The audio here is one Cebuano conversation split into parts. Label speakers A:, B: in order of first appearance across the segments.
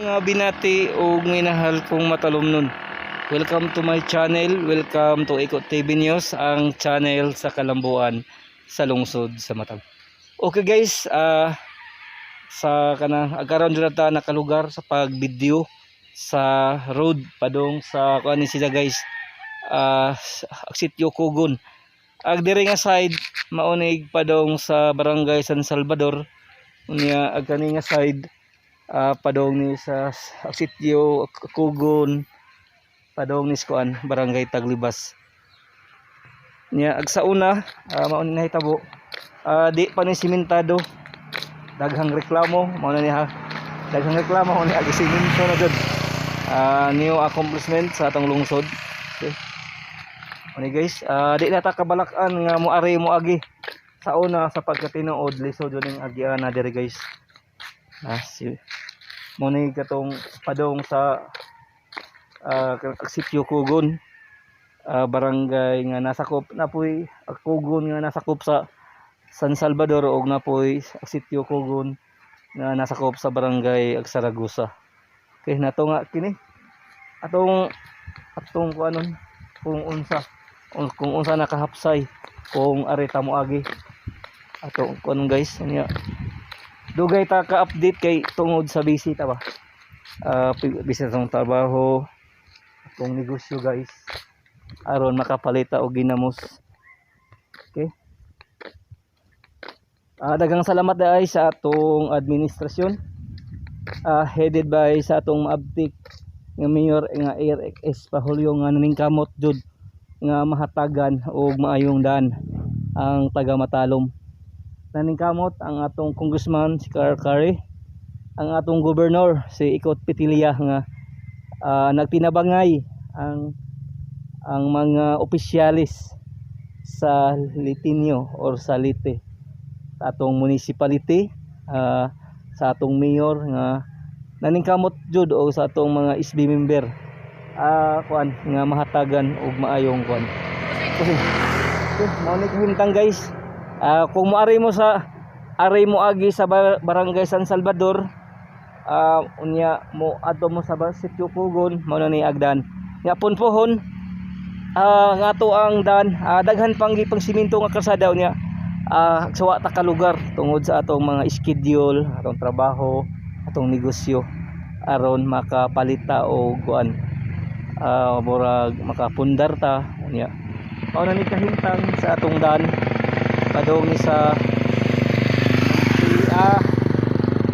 A: Mga binati ug minahal kong matalumnon. Welcome to my channel. Welcome to Ikot TV News, ang channel sa kalambuan sa lungsod sa Matalom. Okay guys, sa kana karon jud ta nakalugar sa pag-video sa road padong sa kuan ni sila guys. Sitio Kugon. Ag diri nga side mao nig padong sa Barangay San Salvador. Unya ag kani nga side padong ni sa sitio Kugon, padong ni sa kuan, Barangay Taglibas. Nya ag sa una, mao ni nahitabo, di pa ni simentado. Daghang reklamo mao na niya, daghang reklamo ni ag simento na jud. New accomplishment sa atong lungsod. Okay. Ani guys, di na ta kabalak-an nga moari moagi. Sa una, sa pagkatinuod, lisod jud ning agian na diri guys. Si mo ni katong padong sa Sitio Kugon, barangay nga nasakop napoy Kugon nga nasakop sa San Salvador ug napoy Sitio Kugon nga nasakop sa Barangay Saragosa. Okay, nato nga kini atong atong kuanon kung unsa nakahapsay kung ari ta moagi atong kuanon guys. Unya dugay ta ka-update kay tungod sa busy ta ba, busy atong trabaho, atong negosyo guys, aron makapalita og ginamos. Okay, daghang salamat ay sa atong administrasyon, headed by sa atong maabtik nga mayor nga Eric S. Pahulyo nga naningkamot jud nga mahatagan og maayong daan ang taga Matalom. Naningkamot ang atong congressman si Carl Curry, ang atong gobernador si Ikot Pitilia nga nagtinabangay ang mga opisyalis sa Leyteño or sa Leyte, sa atong municipality, sa atong mayor nga naningkamot jud o sa atong mga SB member, kuan nga mahatagan og maayong kuan. Kasi mao ni kahimtang guys. Kung moari mo sa ari mo agi sa Barangay San Salvador, unya mo adto mo sa Sitio Kugon, mao na ni agdan. Nya pohon nga ato ang dan, daghan pang gipang simento nga kalsada. Unya sawa ta ka lugar tungod sa atong mga schedule, atong trabaho, atong negosyo, aron makapalita og kuan, murag makapundar ta. Unya mao na ni kahimtang sa atong daan padung ni sa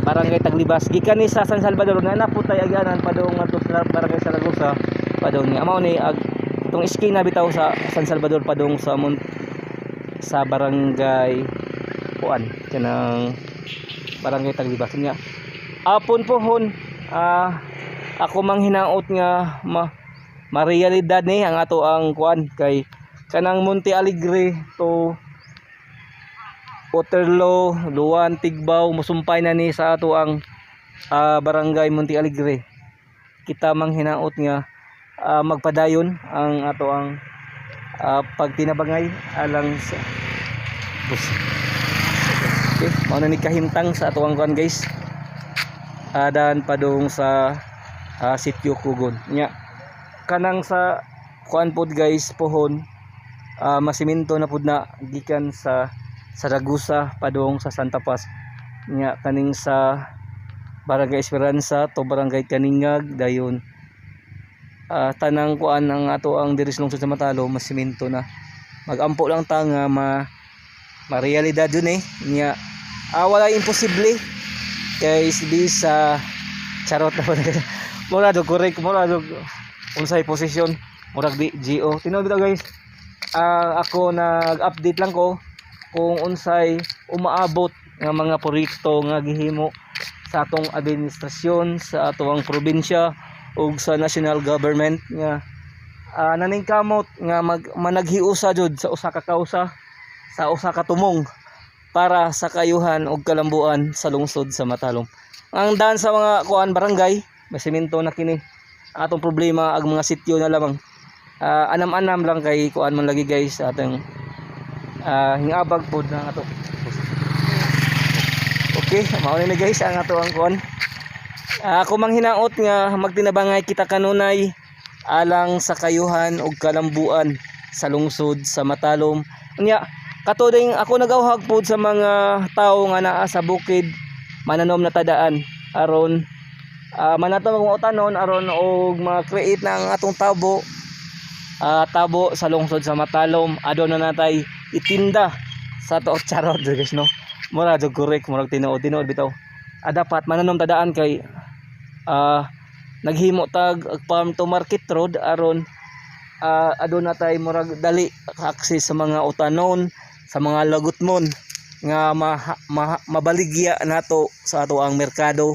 A: Barangay Taglibas gikan ni sa San Salvador na naputay agyanan padung ngadto sa Barangay Saragosa. Padung ni mao ni ag itong iskina bitaw sa San Salvador padung sa sa barangay kuan, kanang Barangay Taglibas. Nya apon pohon, ako mang hinaot nga ma marealidad ni ang ato ang kuan kay kanang Monte Alegre to Waterloo, Luan, Tigbao, musumpay na ni sa ato ang Barangay Monte Alegre. Kita mang hinaot nga magpadayon ang ato ang pagtinabangay alang sa bus. Okay, mao na ni kahimtang sa ato ang kuan guys. Dan padung sa Sitio Kugon. Nya kanang sa kuan pod guys, pohon, masiminto na pud na gikan sa Saragosa padung sa Santa Paz. Nya kaning sa Barangay Esperanza to Barangay Kaningag, dayon tanang kuan ang ato ang diri sa lungsod sa Matalom masiminto na. Magampo lang ta nga ma marealidad yun eh. Nya wala imposible kay sa charot na pa. Mura do correct, mura do unsay posisyon, murag di GO tinuod bitaw guys. Ako nag-update lang ko kung unsay umaabot nga mga proyekto nga gihimo sa atong administrasyon sa atoang probinsya ug sa national government nga naningkamot nga mag managhiusa jud sa usa ka kausa, sa usa ka tumong para sa kayuhan ug kalambuan sa lungsod sa Matalom. Ang daan sa mga kuan barangay, may semento na kini. Atong problema ang mga sityo na lamang. Anam-anam lang kay kuan man lagi guys, atong hingabag pod na ato. Okay, mao ni guys ang ato ang kuan. Ako manghinaot nga magtinabangay kita kanunay alang sa kayuhan ug kalambuan sa lungsod sa Matalom. Unya, kato ding ako nagauhag pod sa mga tawo nga naa sa bukid, mananom na tadaan aron manatom ang utanon aron og ma-create na ang atong tabo, tabo sa lungsod sa Matalom, aduna na natay itinda sa to. Charot guys, no? Mura jud correct, murag tinuod tinuod bitaw. Dapat mananom tadaan kay naghimo tag farm to market road aron aduna tay murag dali access sa mga utanon, sa mga lagutmon nga mabaligya nato sa ato ang merkado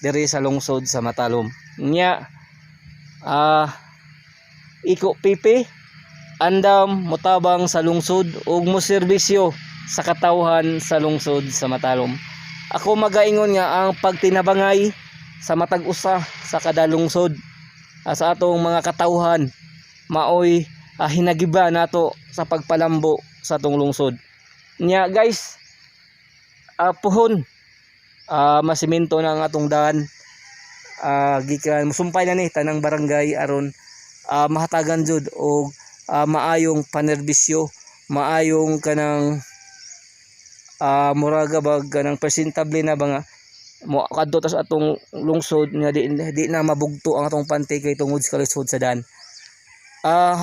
A: diri sa lungsod sa Matalom. Nya, Iko Pipi, andam motabang sa lungsod ug moserbisyo sa katawhan sa lungsod sa Matalom. Ako magaingon nga ang pagtinabangay sa matag usa sa kada lungsod, sa atong mga katawhan, maoy hinagiba nato sa pagpalambo sa atong lungsod. Nya guys, puhon masimento na ang atong daan, gikan musumpay na ni tanang barangay aron mahatagan jud og maayong panerbisyo, maayong kanang muraga bag kanang presentable na ba nga mo kadto ta sa atong lungsod nga di na mabugto ang atong panty kay tungod sa kalisod sa daan.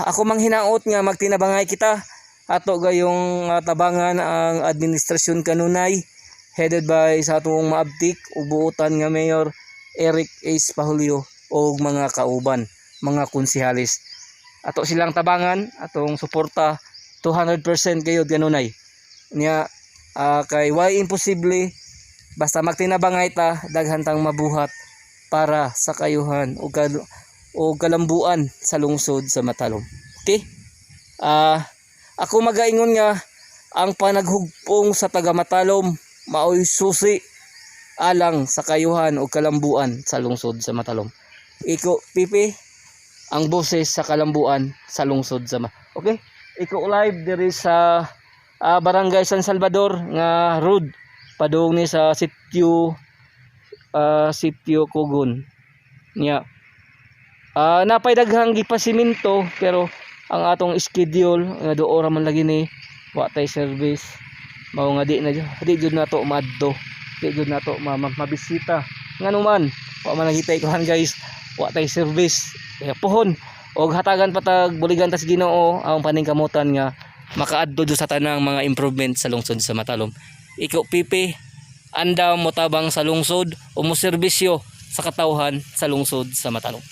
A: Ako manghinaot nga magtinabangay kita, ato gayong tabangan ang administrasyon kanunay headed by sa atong maabtik ug buotan nga Mayor Eric Ace Pahulyo og mga kauban, mga konsehalis. Ato silang tabangan, atong suporta 200% kayo kanunay. Nya, kay why imposible basta magtinabangay ta, daghan tang mabuhat para sa kayuhan o kalambuan sa lungsod sa Matalom. Okay? Ako magaingon nga ang panaghugpong sa taga Matalom maoy susi alang sa kayuhan o kalambuan sa lungsod sa Matalom. Iko Pipi, ang boses sa kalambuan sa lungsod sa Okay? Iko live diri sa Barangay San Salvador nga road padung ni sa sitio Kugon. Nya, napay daghang gipasiminto pero ang atong schedule nga duo ra man lagi ni, wa tay service, mao nga di na di jud nato maadto, di jud nato mabisita, ngano man wa man lagi tay kuan guys, wa tay service. Kaya puhon og hatagan patag buligan tas Ginoo ang paningkamutan nga makaadto jud sa tanang mga improvement sa lungsod sa Matalom. Iko Pipi, andam motabang sa lungsod o moserbisyo sa katawhan sa lungsod sa Matalom.